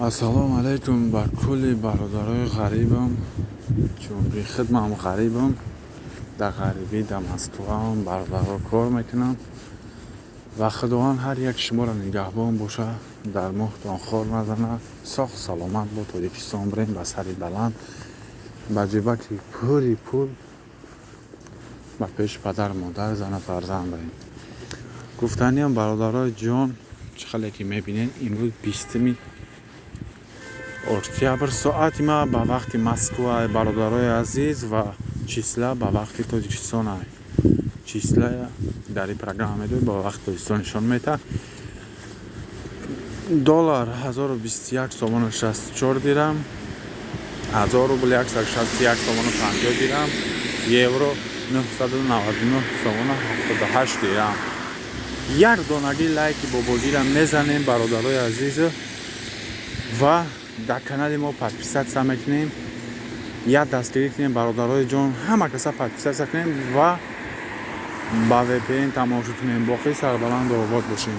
Ассалому алайкум ба кулли бародарои ғарибам, чунки хидмам ғарибам, дар ғарибӣ, дар Москваам бародаро кор мекунам ва Худованд ҳар як шуморо нигаҳбон боша, дар моҳтон хор назанад, соғ саломат бо Тоҷикистон бирем, ба сари баланд, ба ҷибаки пури пул, ба пеши падару модар, зану фарзанд бирем. Гуфтаниам, бародарои ҷон, чӣ хеле ки мебинед, имрӯз 20-уми октябр, соати ма ба вақти Москва, бародарои азиз, ва числа ба вақти Тоҷикистон. Числа дар ин программа медоед, ба вақти Тоҷикистон нишон медиҳад. Доллар 1021 сомону 64 дирам, 1000 рубл 161 сомону 50 дирам, евро 999 сомону 78 дирам. Як донаги лайки бобогира мезанем, бародарои азиз, ва дар канали мо подписаться мекунем, як дастгирӣ кунем, бародарои ҷон, ҳама каса подписаться кунем ва ба VPN тамошо кунем. Боқӣ сарбаланду обод бошем.